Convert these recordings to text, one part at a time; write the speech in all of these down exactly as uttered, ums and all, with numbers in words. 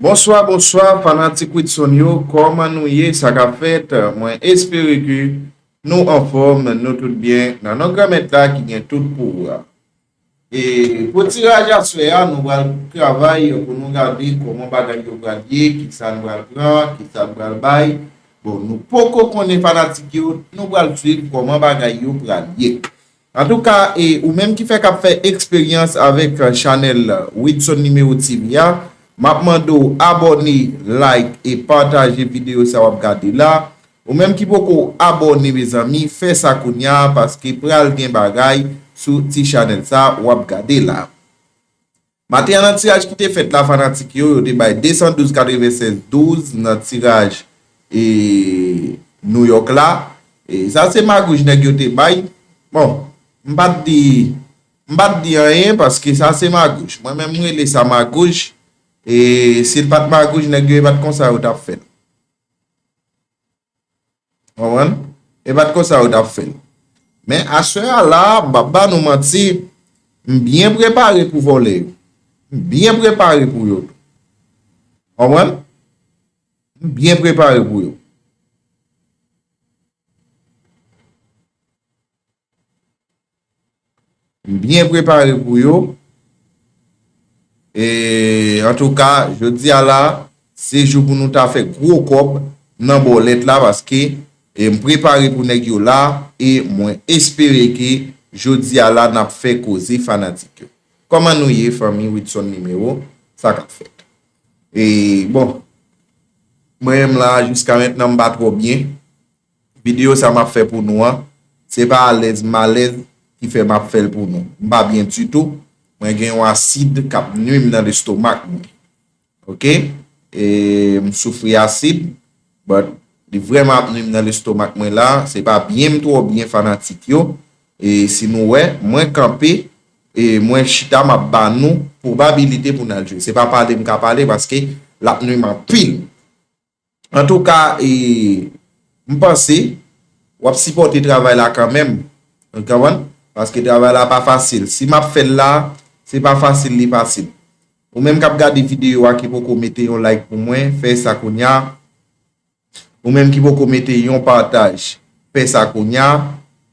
Bonswa, bonswa, fanatik Widson yo, kòman nou ye, sa k ap fèt? Mwen espere ke nou anfòm, nou tout byen, nan non Granmèt la ki gen tout pouvwa. E pou tiraj aswè a, nou pral travay pou nou gade kòman bagay yo pral ye, kisa n pral pran, kisa n pral bay. Bon, nou poko konnen fanatik yo, nou pral swiv kòman bagay yo pral ye. Antouka, e ou menm ki fèk ap fè eksperyans avèk chanèl Widson Nimewo T V a, m ap mande w abòne, like e pataje videyo sa w ap gade la. Ou menm ki poko abòne, mezanmi, fè sa kounya paske pral gen bagay sou ti chanèl sa w ap gade la. Maten an nan tiraj ki te fèt la, fanatik yo, yo te bay de san douz katrevennsèz douz nan tiraj e New York la. E sa se magouj nèg yo te bay. Bon, m pa t di, m pa t di anyen paske sa se magouj. Mwen menm m rele sa magouj. E si l pa t magouj nèg yo e pa t konsa yo t ap fè l. Konprann? E pa t konsa yo t ap fè l. Men aswè a la, m p ap ba nou manti, m byen prepare pou vòlè yo. M byen prepare pou yo tou. Konprann? M byen prepare pou yo. M byen prepare pou yo. E, antouka, jodi a la, se jou pou nou ta fè gwo kòb nan bòlèt la, paske, e, m prepare pou nèg yo la, e mwen espere ke jodi a la, n ap fè koze fanatik yo. Kòman nou ye, fanmi Widson Nimewo? Sa k ap fèt? E, bon, mwen menm la, jiska mentnan, m pa twò byen. Videyo sa m ap fè pou nou an, se pa alèz m alèz ki fè m ap fè l pou nou. M pa byen ditou. Mwen gen yon asid k ap nwi m nan lestomak mwen. Oke? E m soufri asid, but li vrèman ap nwi m nan lestomak mwen la. Se pa byen m twò byen, fanatik yo. E si nou wè, mwen kanpe, e mwen chita, m ap ba nou pwobabilite pou n al jwe. Se pa pale m ka pale, paske l ap nwi m anpil. Antouka, e, m panse w ap sipòte travay la kanmenm. Ou konprann? Paske travay la pa fasil. Si m ap fè l la, se pa fasil li fasil. Ou menm k ap gade videyo a ki poko mete yon like pou mwen, fè sa kounya. Ou menm ki poko mete yon pataj, fè sa kounya.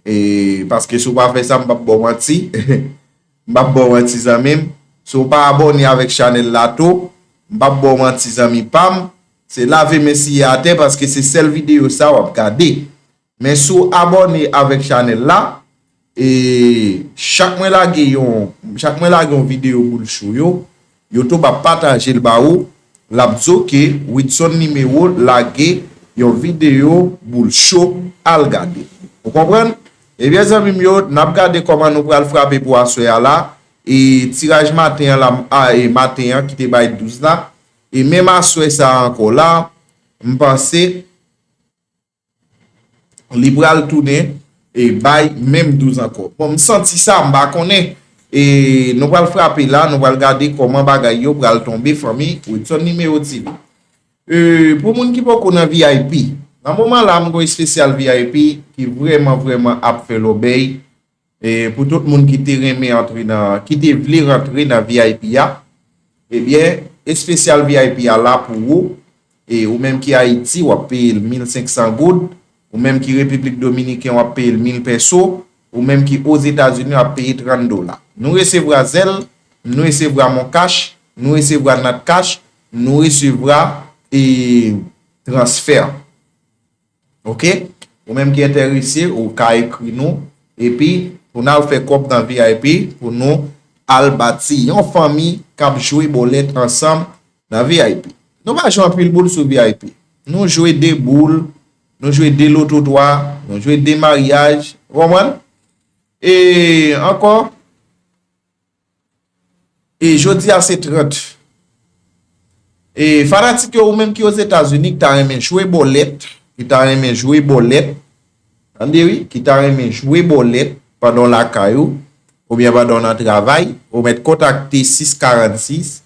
E, paske si w pa fè sa, m p ap ba w manti. M p ap ba w manti, zanmi m. Si w pa abòne avèk chanèl la tou, m p ap ba w manti, zanmi pa m. Se lave men siye atè paske se sèl videyo sa w ap gade. Men si w abòne avèk chanèl la, e chak mwen lage yon, chak mwen lage yon videyo boul cho yo, YouTube ap pataje l ba ou, l ap di w ke Widson Nimewo lage yon videyo boul cho, al gade. Ou konprann? Ebyen, zanmi m yo, n ap gade kòman nou pral frape pou aswè a la. E tiraj maten an la, a, e maten an ki te bay douz la. E menm aswè sa a ankò la, m panse li pral tounen e bay menm douz ankò. Bon, m santi sa, m pa konnen. E nou pral frape la, nou pral gade kòman bagay yo pral tonbe, fanmi Widson Nimewo T V. E, pou moun ki poko nan V I P, nan moman la, m gon espesyal V I P ki vrèman, vrèman ap fè lòbèy. E pou tout moun ki te renmen antre nan, ki te vle rantre nan V I P a, ebyen, espesyal V I P a la pou ou. E ou menm ki Ayiti, w ap peye l mil senk san goud. Ou menm ki Repiblik Dominiken, w ap peye l mil pèso. Ou menm ki Ozetazini, w ap peye trant dola. Nou resevwa Zelle, nou resevwa MonCash, nou resevwa NatCash, nou resevwa, e, transfè. Oke? Ou menm ki enterese, ou ka ekri nou. Epi, pou n al fè kòb nan V I P, pou nou al bati yon fanmi k ap jwe bòlèt ansanm nan V I P. Nou pa jwe anpil boul sou V I P. Nou jwe de boul, nou jwe de loto twa, nou jwe de maryaj. Ou konprann? E ankò, e jodi a se trant. E fanatik yo, ou menm ki Ozetazini, ki ta renmen jwe bòlèt, ki ta renmen jwe bòlèt, tande wi, ki ta renmen jwe bòlèt pandan w lakay ou, oubyen pandan w nan travay, ou mèt kontakte sis karannsis,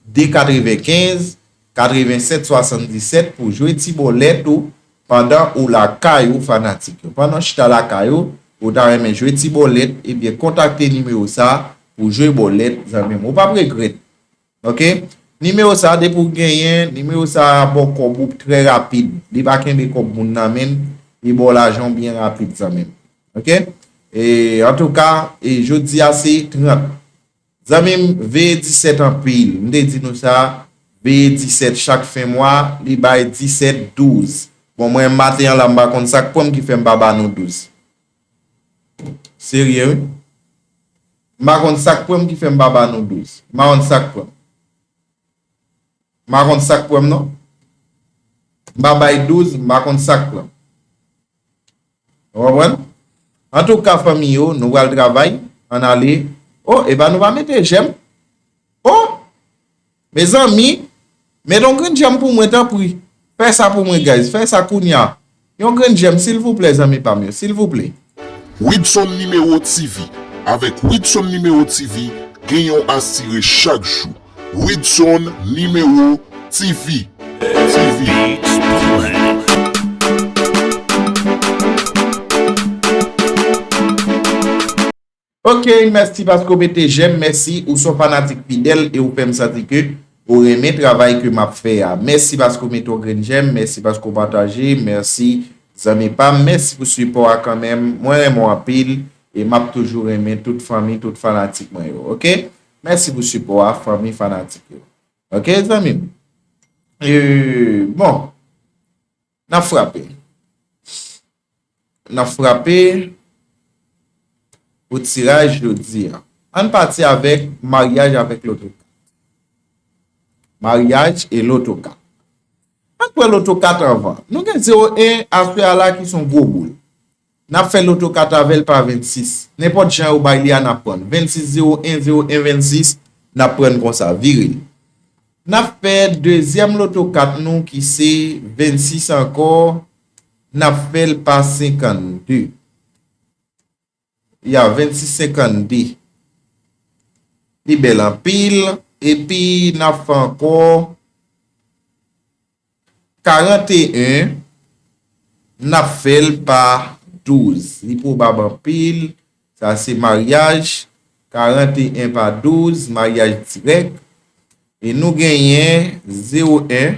de katrevenkenz, katrevensèt swasanndisèt pou jwe ti bòlèt ou pandan ou lakay ou, fanatik yo. Pandan w chita lakay ou, ou ta renmen jwe ti bòlèt, ebyen kontakte nimewo sa pou jwe bòlèt, zanmi m. Ou p ap regrèt. Oke? Nimewo sa, depi w genyen, nimewo sa a ba w kòb ou trè rapid. Li pa kenbe kòb moun nan men l, li ba w lajan w byen rapid, zanmi m. Oke? E, antouka, e, jodi a se trant. Zanmi m, veye disèt anpil. M te di nou sa, veye disèt chak fen mwa, li bay disèt, douz. Bon, mwen, maten an la, m pa konn sa k pran m ki fè m pa ba nou douz. Serye, wi. M pa konn sa k pran m ki fè m pa ba nou douz. M pa konn sa k pran m. M pa konn sa k pran m, non. M pa bay douz, m pa konn sa k pran m. Ou konprann? Antouka, fanmi yo, nou pral travay. Ann ale. O, epa nou pa mete jèm. O! Mezanmi, mete yon grenn jèm pou mwen, tanpri. Fè sa pou mwen, guys. Fè sa kounye a. Yon grenn jèm, silvouplè, zanmi pa m yo. Silvouplè. Widson Nimewo T V. Avèk Widson Nimewo T V, gen yon asire chak jou. Widson Nimewo T V. T V. Ok, mèsi paske w mete jèm, mèsi, ou se yon fanatik fidèl e ou fè m santi ke ou renmen travay ke m ap fè a. Mèsi paske w mete yon grenn jèm, mèsi paske w pataje, mèsi zanmi pa m, mèsi pou sipò a kanmenm. Mwen renmen w anpil e m ap toujou renmen tout fanmi, tout fanatik mwen yo, ok? Mèsi pou sipò a, fanmi fanatik yo. Ok, zanmi m? E, bon, n ap frape. N ap frape pou tiraj jodi a. Ann pati avèk maryaj avèk loto kat. Maryaj e loto kat. Ann pran loto kat anvan. Nou gen zewo en aswè a la ki se yon gwo boul. N ap fè loto kat avè l pa vennsis. Nenpòt jan yo bay li a, n ap pran l. Vennsis, zewo en, zewo en, vennsis, n ap pran l konsa, vire l. N ap fè dezyèm loto kat nou ki se vennsis ankò, n ap fè l pa senkannde. Ya, vennsis senkannde. Li bèl anpil, epi n ap fè ankò karanteyen, n ap fè l pa douz. Li pwobab anpil. Sa se maryaj, karanteyen pa douz, maryaj dirèk. E nou genyen zewo en,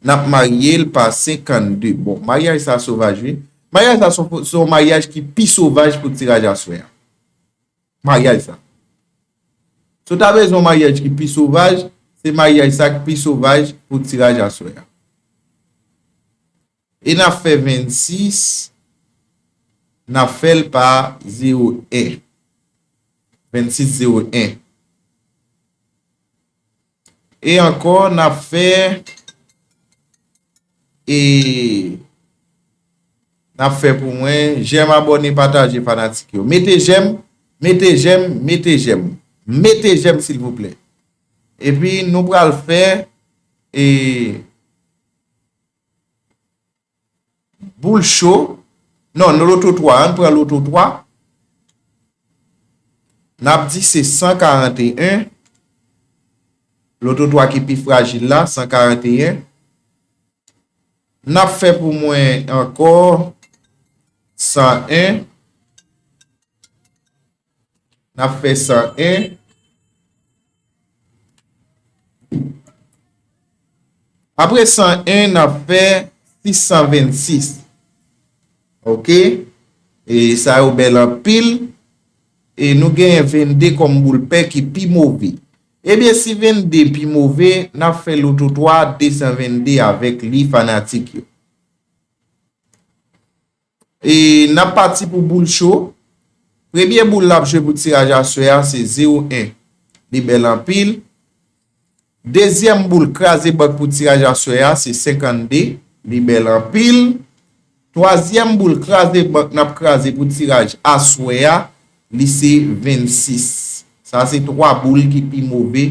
n ap marye l pa senkannde. Bon, maryaj sa sovaj, wi. Maryaj sa se yon, se yon maryaj ki pi sovaj pou tiraj aswè a. Maryaj sa. Si w ta bezwen yon maryaj ki pi sovaj, se maryaj sa ki pi sovaj pou tiraj aswè a. E n ap fè vennsis, n ap fè l pa zewo en. Vennsis zewo en. E ankò, n ap fè, e, n ap fè pou mwen, jèm, abòne, pataje, fanatik yo. Mete jèm, mete jèm, mete jèm. Mete jèm, silvouplè. Epi, nou pral fè, e, boul cho. Non, nou loto twa, ann pran loto twa. N ap di se san karanteyen. Loto twa ki pi frajil la, san karanteyen. N ap fè pou mwen ankò san en. N ap fè san en. Apre san en, n ap fè sis san vennsis. Ok? E sa yo bèl anpil. E nou genyen vennde kòm boul pè ki pi move. Ebyen, si vennde pi move, n ap fè loto twa de san vennde avèk li, fanatik yo. E n ap pati pou boul cho. Premye boul l ap jwe pou tiraj aswè a se zewo en. Li bèl anpil. Dezyèm boul kraze bank pou tiraj aswè a se senkannde. Li bèl anpil. Twazyèm boul kraze bank n ap kraze pou tiraj aswè a, li se vennsis. Sa se twa boul ki pi move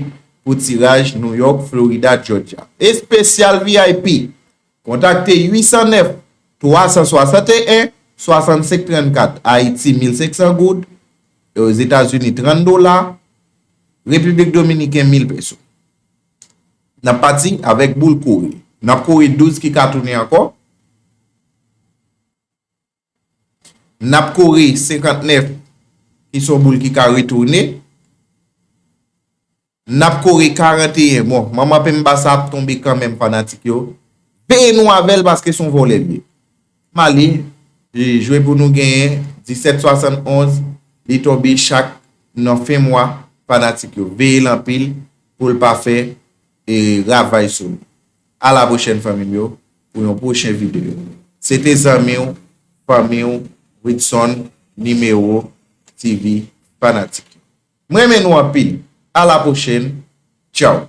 pou tiraj New York, Florida, Georgia. Espesyal V I P. Kontakte uit san nèf, twa san swasanteyen, swasannsenk trannkat, Ayiti mil senk san goud, Ozetazini trant dola, Repiblik Dominiken mil peso. N ap pati avèk boul kore. N ap kore douz ki ka tounen ankò. N ap kore senkantnèf ki se yon boul ki ka retounen. N ap kore karanteyen. Bon, manman Pemba sa ap tonbe kanmenm, fanatik yo. Veye nou avè l paske se yon vòlè l ye. M ale, e, jwe pou nou genyen disèt swasannonz, li tonbe chak nan fen mwa, fanatik yo. Veye l anpil pou l pa fè, e, ravaj sou nou. A la pwochèn, fanmi m yo, pou yon pwochen videyo. Se te zanmi w, fanmi w, Widson, nimewo T V, fanatik yo. M renmen nou anpil. A la pwochèn. Tchaw.